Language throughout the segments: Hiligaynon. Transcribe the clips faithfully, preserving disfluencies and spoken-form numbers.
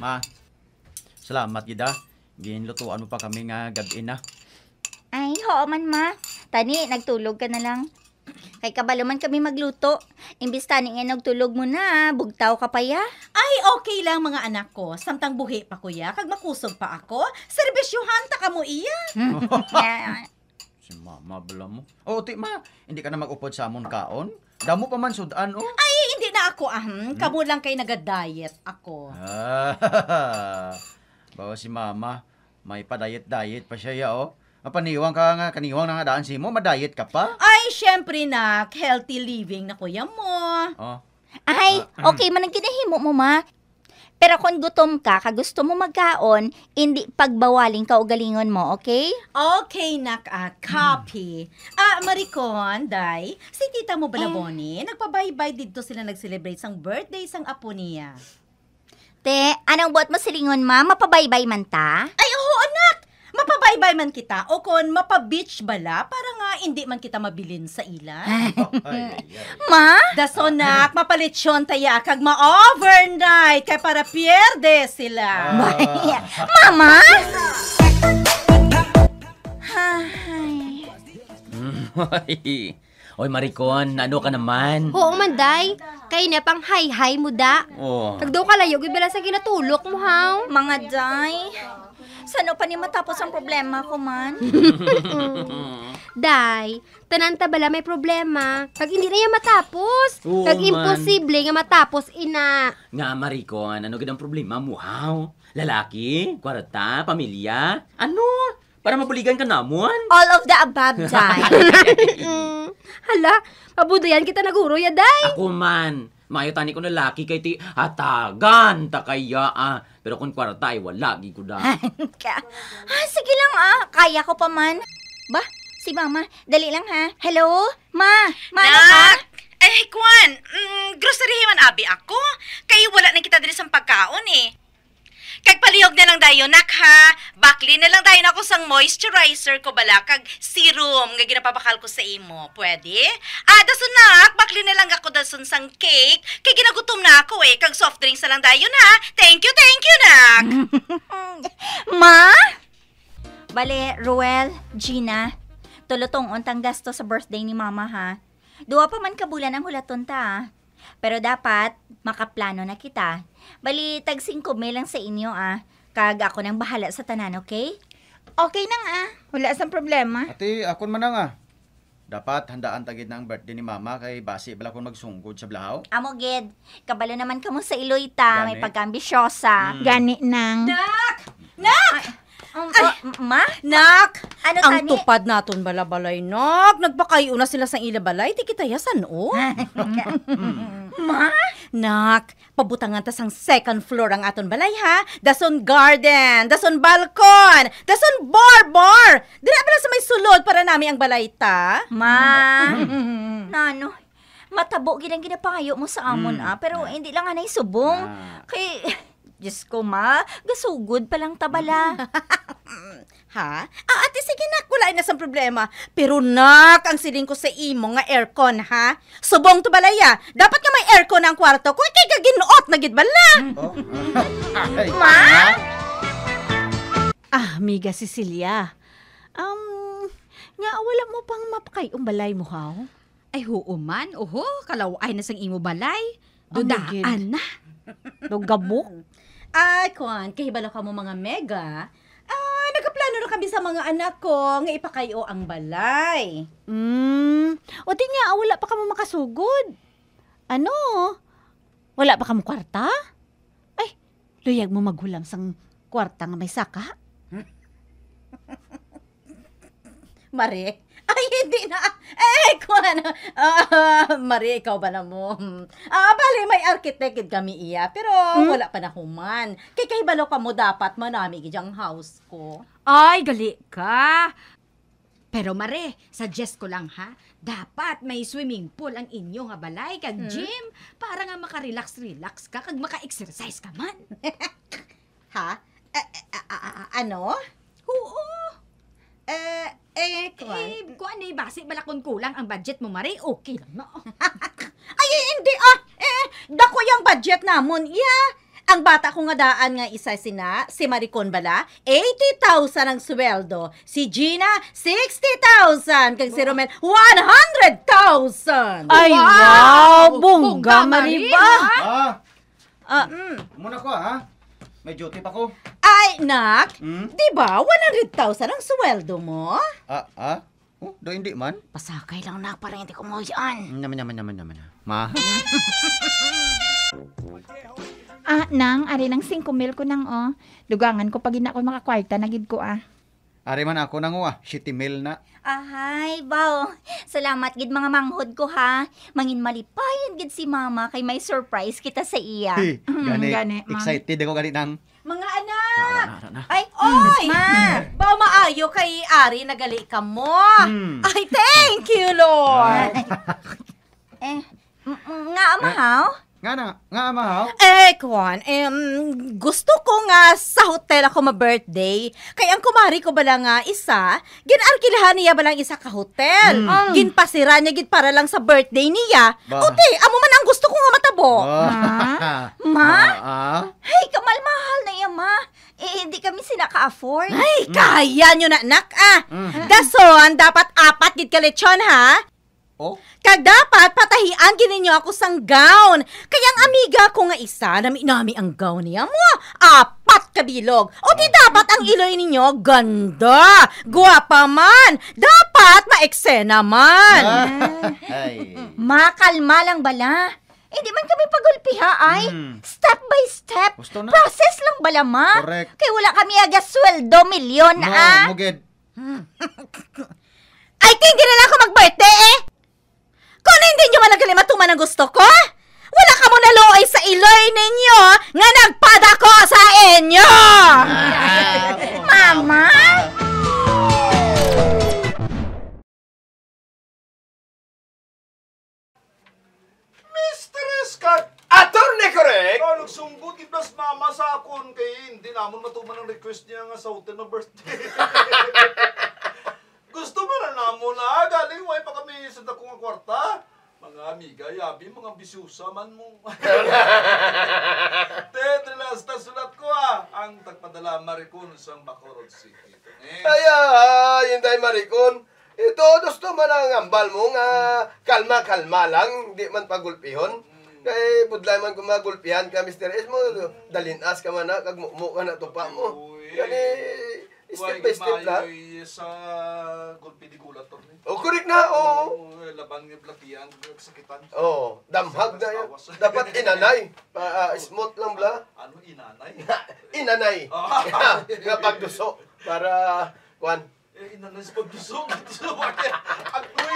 Ma, salamat gid, ah. Ginlutuan mo pa kami nga gab-i na. Ay, oo man, ma. Tani, nagtulog ka na lang. Kay kabalo man kami magluto. Imbis tani nga nagtulog mo na, bugtaw ka pa ya. Ay, okay lang, mga anak ko. Samtang buhi pa ko ya, kag makusog pa ako, serbisyuhan ta kamo iya. Hmm. Si mama bala mo. O, ti ma, hindi ka na mag-upod sa amon kaon? Damo pa man sud-an, oh. Ay, hindi na ako, ah, hmm. Hmm? Kamo lang kay naga-diet ako. Ah, bawa si mama, may pa-diet-diet pa siya, ya, oh. Mapaniwang ka nga, kaniwang na nga daan si mo, ma-diet ka pa? Ay, syempre, nak, healthy living na kuya mo. Oh. Ay, ah, okay man ang ginahimo mo, ma. Pero kung gutom ka, kag gusto mo magkaon, indi pagbawaling kaugalingon mo, okay? Okay, nak, ah, copy. Ah, Maricon, day, si tita mo bala, eh, Bonnie, nagpabaybay didto sila nag-celebrate sang birthday sang apo niya. Te, anong buot mo silingon, ma? Mapabaybay man ta? Ay, oo, anak! Mapabaybay man kita, o kon mapa-beach bala, para nga indi man kita mabilin sa ila. Ay, ay, ay. Ma? Dason, nak, mapalitsyon ta ya, kag ma-overnight, kay para pierde sila. Ah. Mama? Hay. Oy, Maricon, ano ka naman? Oo man, day. Kay na pang hay-hay mo da. Oh. Kag daw kalayo gid bala sa ginatulok mo, haw? Mga day, sano pa ni matapos ang problema ko man? Day, tanan ta bala may problema. Kag hindi na yan matapos. Oo, kag man. Imposible nga matapos ina. Nga, Maricon, ano gid ang problema mo, haw? Lalaki? Kwarta? Pamilya? Ano? Para mabuligan ka namon? All of the above, Day. Mm. Hala, pabudayan kita naguro ya, Day. Ako man. Maayo tani ko na laki kay ti hatagan ta kaya, ah. Pero kung kwarta ay wala gid ko da. Ka- ah, sige lang, ah. Kaya ko pa man. Ba, si Mama. Dali lang, ha. Hello? Ma, Ma, ano ka? Nak! Ay, kwan, mm, grocery man abi ako. Kay wala na kita diri sang pagkaon, eh. Kag palihog na lang dayon, nak, ha? Bakli na lang dayon ako sang moisturizer ko bala kag serum nga ginapabakal ko sa imo. Pwede? Ah, dason, nak, bakli na lang ako dason sang cake. Kay ginagutom na ako, eh. Kag soft drinks na lang dayon, ha? Thank you, thank you, nak. Ma? Bale, Ruel, Gina, tulo tong untang gasto sa birthday ni Mama, ha? Duha pa man ka bulan ang hulaton ta, ah. Pero dapat, makaplano na kita. Bali, tag singko mil lang sa inyo, ah. Kag ako nang bahala sa tanan, okay? Okay nang, ah. Wala sang problema. Ate, akon man nang, ah. Dapat handaan ta gid na ang birthday ni Mama kay basi bala kon magsunggod sa blahaw. Amo gid. Kabalo naman kamo sa iloy ta, may pagka-ambisyosa. Gani nang. Nak! Nak! Ay, um, ay, uh, ma? Nak! Ano ang tani? Tupad naton bala balay, nak. Nagpakayo na sila sang ila balay. Di kita yasan, oh. Ma? Nak, pabutangan ta sang second floor ang aton balay, ha? Dason garden, dason balkon, dason borbor. Dira bala sa may sulod para nami ang balay ta. Ma, nano, matabo gid ang ginapangayo mo sa amon, ah. Pero hindi lang anay subong. Kay, Diyos ko, ma, gasugod pa lang ta bala. Ha? Ah, ate, sige, nak, wala na sang problema. Pero, nak, ang siling ko sa imo nga aircon, ha? Subong to balaya. Dapat nga may aircon ang kwarto ko. Kay gaginuot na gid bala. Hmm. Oh. Ay. Ma? Ah, amiga Cecilia. Um, nga wala mo pang mapakay-ong balay mo, haw? Ay, huo man. Oho, kalaw-ay na sang imo balay. Ano gid? Dudaan na. Dugabok. Ay, kuwan, kahibalo ka mo, mga mega. Ah, nagaplano na kami sa mga anak ko nga ipakayo ang balay. Mm. O di nga, wala pa kamo makasugod. Ano? Wala pa kamo kwarta? Ay, luyag mo maghulam sang kwarta nga may saka? Mare? Ay, hindi na. Eh, kuwan. Ah, Mare, ikaw ba na mo? Ah, bali, may architect gid kami iya, pero hmm? Wala pa nahuman. Kay kahibalo ka mo, dapat manami gid ang house ko. Ay, gali ka. Pero Mare, suggest ko lang ha, dapat may swimming pool ang inyo nga balay kag hmm? Gym para nga maka-relax-relax ka kag maka-exercise ka man. Ha? A-, a-, a-, a-, a-, ano? Oo. Eh, eh, kuwan. Eh, kuwan eh, basi bala kung kulang ang budget mo, Mare, okay lang na. Ay, eh, hindi ah. Eh, dako yang budget namon, iya. Ang bata ko nga daan nga isa sina, si Maricon bala, eighty thousand ang sweldo. Si Gina, sixty thousand. Kag si Romel, one hundred thousand. Ay, wow! Wow! Bongga, Bongga, Mariba! Mariba! Ah, Ah, mm. Muna ko, ha? May duty pa ko. Ay, nak, Hmm? di ba one hundred thousand ang sweldo mo? Ah, ah? Oh, do hindi man? Pasakay lang, nak, para hindi ko mo yan. Naman, naman, naman, naman. Ma? Ah, nang, ari nang singko mil ko nang, oh. Dugangan ko pag ina ko makakwarta na gid ko, ah. Ari man ako nang, oh, ah, siyete mil na. Ahay, baw. Salamat gid, mga manghod ko, ha. Mangin malipayon gid si mama kay may surprise kita sa iya. Hey, Mm, gani, gani, ma. Excited ako gani nang. Mga anak! Ara na, ara na. Ay, Mm, oy! Ma! Baw maayo kay ari nagali ka mo. Hmm. Ay, thank you, Lord! Eh, m-, m-, nga, amahaw? Nga na, nga, amahaw? Eh, kwan, em, gusto ko nga sa hotel ako ma-birthday. Kay ang kumari ko bala nga isa, gin-arkilahan niya bala ang isa ka hotel. Mm. Mm. Ginpasira niya gid para lang sa birthday niya. Ba? O di, amo man ang gusto ko nga matabo. Ba? Ma? Ma? Ah, ah. Hey, kamalmahal na iya, ma. Eh, hindi kami sina ka-afford. Ay, Mm. kaya nyo na, nak, ah. Mm. Dason, dapat apat gid ka lechon, ha? Oh? Kag dapat patahian gid ninyo ako sang gown. Kay ang amiga ko nga isa, nami-nami ang gown niya mo. Apat ka bilog. O di dapat ang iloy ninyo ganda, guwapa man. Dapat maeksena man. Ah, ay. Ma, kalma lang bala. Hindi man kami pagulpiha, ay. Hmm. Step by step. Gusto na. Process lang bala, ma. Correct. Kay wala kami aga sweldo milyon, Mo, ah. Mo gid. Ay, tinggi na lang ako mag-birthday, eh. Kung hindi nyo man nagkalimatuman ang gusto ko, wala ka mo naluoy sa iloy ninyo nga nagpadako sa inyo. Mama? Mister Scott! Attorney Correct! Oh, nagsunggod gid nas mama sa akon kay hindi namon matuman ang request niya nga sa hotel na birthday. Gusto man na namon, ah, galing way pa kami sa dako nga kwarta. Mga amiga, yabi, mga ambisyosa man mo. Te, te, last na sulat ko, ah. Ang tagpadala, Maricon, sang Bacolod City. Eh. Ay, ay, hindi, Maricon. Ito, gusto man ang ambal mo nga kalma-kalma lang, di man pagulpihon. Mm. Kay budlay man kung magulpihan ka, Mister S mo, dalinas ka man na, kag mumo ka na tupa mo. Uy. Gani, step by step lang. Uy, sa gulpi di gulat to, eh. Oh, correct na, oo. Oo, laban nga blatian, sakitan. Oo, damhag na yan. Tawas-tawas. Dapat inanay. Pa, ah, smooth lang bla. Ano, inanay? Inanay. Ah. Nga pagduso. Para, kwan, Eh, inanas pagdusog. Agoy.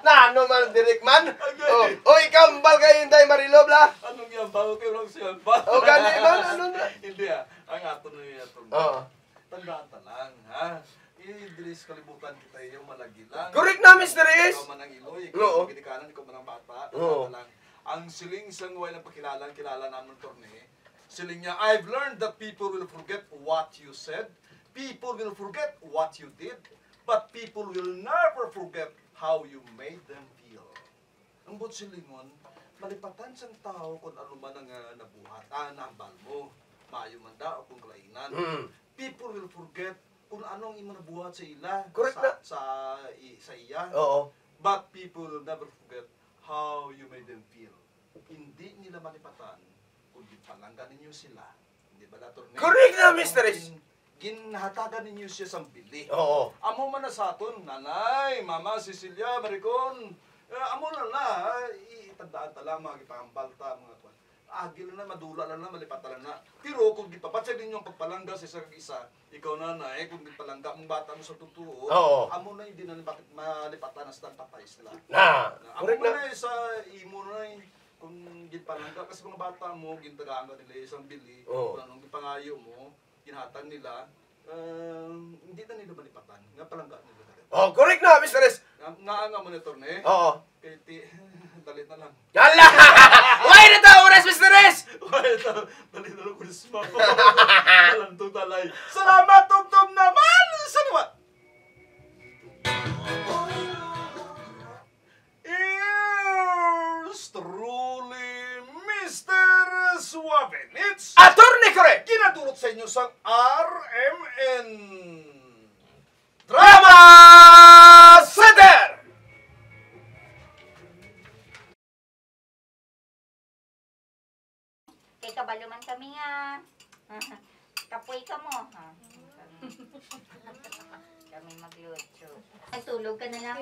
Na, ano man, direk man? Agoy. Oh, oh, ikaw, ambal kay Inday Marilob, la? Anong yambal? Okay, walang siyambal. Oh, gani man, ano na? Hindi, ah. Ang ato na yun, ato na. Oo. Tandaan ta lang, ha? Eh, diri sa kalibutan kita, yung malagi lang. Correct na, Mister S. Ikaw man ang iloy, ikaw Oo. man ang ginikanan, ikaw man ang bata. Oo. Tandaan ta lang. Ang siling sang way nang pakilala, kilala namon, Torne. Siling niya, "I've learned that people will forget what you said, people will forget what you did, but people will never forget how you made them feel." Ang buot silingon, malipatan sang tawo kung ano man ang, ah, nabuhat, ah, nahambal mo. Maayo man da o kung kalainan. Mm. People will forget kung ano ang imo nabuhat sa ila, Correct sa, na. sa, i-, sa iya. Oo. But people will never forget how you made them feel. Hindi nila malipatan kung ginpalangga ninyo sila. Hindi ba, Attorney? Correct na, Mister Is. Kung gin-, ginhatagan ninyo siya sang bili. Oo. Amo man na sa aton, Nanay, Mama Cecilia, Maricon, eh, amo na na, ha? I-, itandaan ta lang, mga gipahambal ta, mga kwan. Agil na, madula na na, malipatan na na. Pero kung gipabatyag ninyo ang pagpalangga sa isa kag isa, ikaw, nanay, kung ginpalangga mong bata mo sa totoo, Oo. amo na hindi na malipatan na sa patay sila. Na, Na, amo correct man na. na sa imo na eh. Kung ginpalangga ka sa mga bata mo, gintagaan ka nila isang bili, Oo. kung anong gipangayo mo, ginhatag nila, ah, hindi na nila malipatan. Nga palangga nila talaga. Oh, correct na, Mister S. Nga, nga, nga mo na, Torne. Oo. Kay ti-, dalit na lang. Hala! Why na ta oras, Mister S? Why na ta-, dalit na lang, Kurisma. Walang tutalay. Salamat, Tumtum naman! Sa liwat! Yours truly, Mister It's Attorney Correct! Ginadulot sa inyo sang R M N Drama Center! Kay kabalo man kami nga kapoy kamo, ha? Kami magluto. Magtulog ka na lang.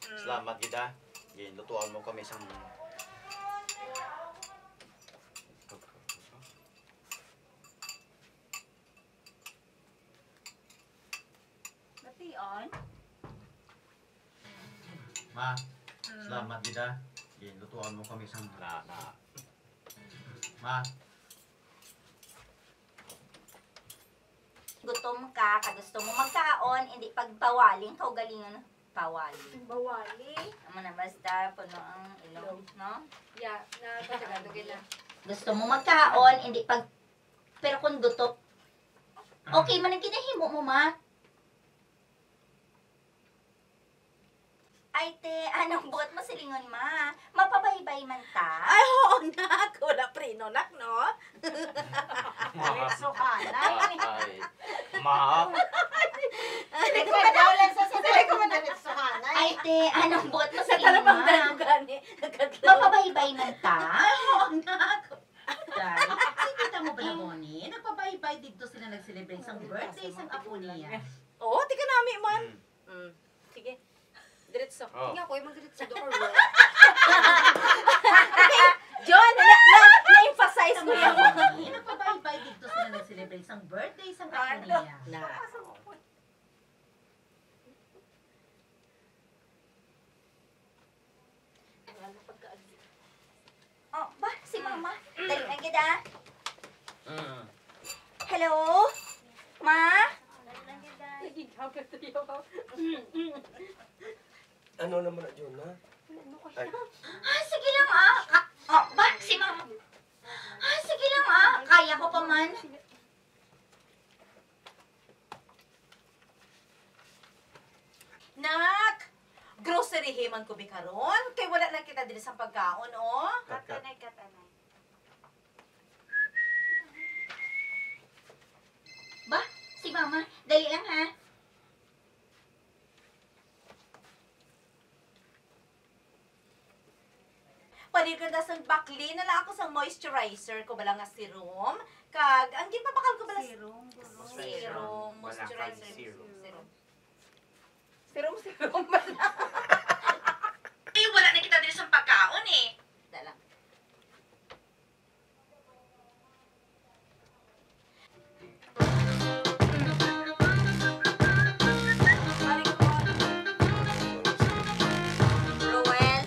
Salamat gid, ah. Ginlutuan mo kami sang Bation? Ma, salamat gid, ah. Ginlutuan mo kami sang na, na. Ma. Gutom ka, kag gusto mo magkaon, hindi pagbawaling kaugalingon. Pawali. Bawali. Amo na, basta puno ang ilong, no? Ya, na sa Tagalog na. Gusto mo magkaon, hindi pag, pero kung gutom, okay man ang ginahimo mo, ma. Ay, te, anong buot mo silingon, ma? Mapabaybay man ta? Ay, oo, nak. Wala preno, nak, no? Diretso ka na. Ay, ma. Sili ko man, sili ko man diretso ka na. Ay, te, anong buot mo silingon, ma? Nagkadlaw. Mapabaybay man ta? Ay, oo, nak. Day, si tita mo ba na, Bonnie? Nagpabaybay didto sila nag-celebrate sang birthday sang apo niya. Oo, tika nami man. Mm. Sige. Diretso. Oh. Tingnan ko, yung magdiretso doon. Okay. John, na, na, na-emphasize mo yan. Ay, nagpabaybay dito sila nag-celebrate sang birthday sang apo niya. Na. Oh, ba, si Mama. Dali lang gid, ah. Mm. Hello? Ma? Ano naman na, Jonah? Ay. Ah, sige lang, ah. Ka- oh, ba, si Mama. Ah, sige lang, ah. Kaya ko pa man. Nak, grocery-hi man ko bi karon, kay wala na kita diri sa pagkaon, oh. Cut, cut. Katanay, katanay. Ba, si Mama, dali lang, ha. Paligon na sang bakli na lang ako sang moisturizer ko bala nga serum. Kag ang ginpabakal ko bala s-, serum, serum, moisturizer, serum. Serum, serum bala. Eh, wala na kita diri sang pagkaon, eh. Da lang. Roel.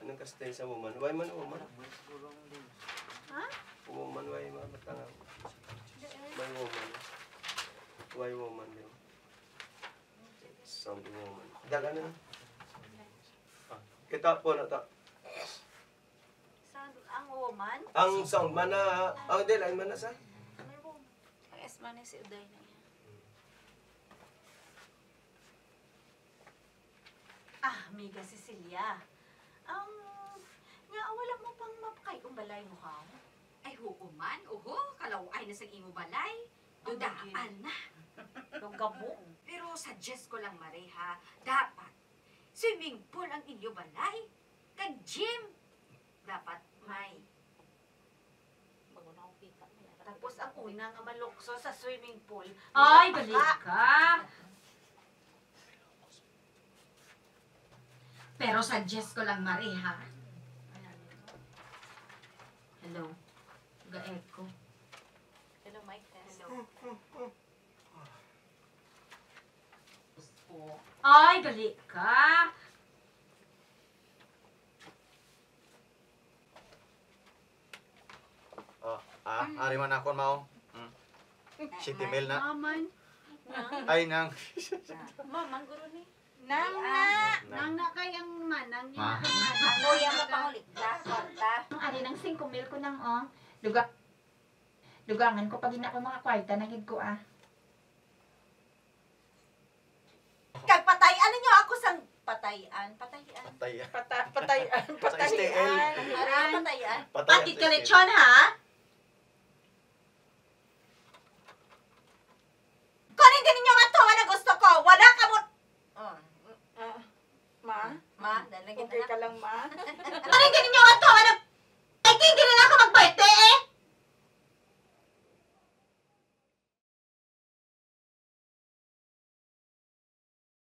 Anong ka-style sa woman? Why man woman? Ha? Woman, why man? Ba't nga? Why woman? Why woman, di ba? Sound woman. Dagan na. Ah, kita po na ta. Sound, ang woman? Ang sound man na, ang di, line man na sa? Ang S man ni si Uday na iya. Ah, Amiga Cecilia. Ang, nga wala mo pang mapakay-ong balay mo, ha? Ay, huo man. Oho, kalaw-ay na sang imo balay. Dudaan na. Lugabo. Pero suggest ko lang, Mare, ha? Dapat swimming pool ang inyo balay. Kag gym. Dapat may. Tapos ang una nga malukso sa swimming pool. Ay, balik ka. Pero suggest ko lang, Mare, ha? Hello. Ga-echo. Hello, mic test. Hello. Ay, gali ka. Oh, ah, ari man akon mao. Mm. Siyete mil na. Maman. Ay, nang. Maman, guro ni. Duga, dugangan ko pag ina ko mga kwarta na gid ko, ah. Kag patay-an ninyo ako sang patay-an, patay-an. Patay. Pata, patay, patay. S T L. Ara, patay-an. Patay Pati ang ka S T L. lechon, ha? Kung hindi ninyo matuman ang gusto ko, wala ka mo... Oh. Ah, ma? Ma, dahil lagi Okay ka lang, ma? Kung hindi ninyo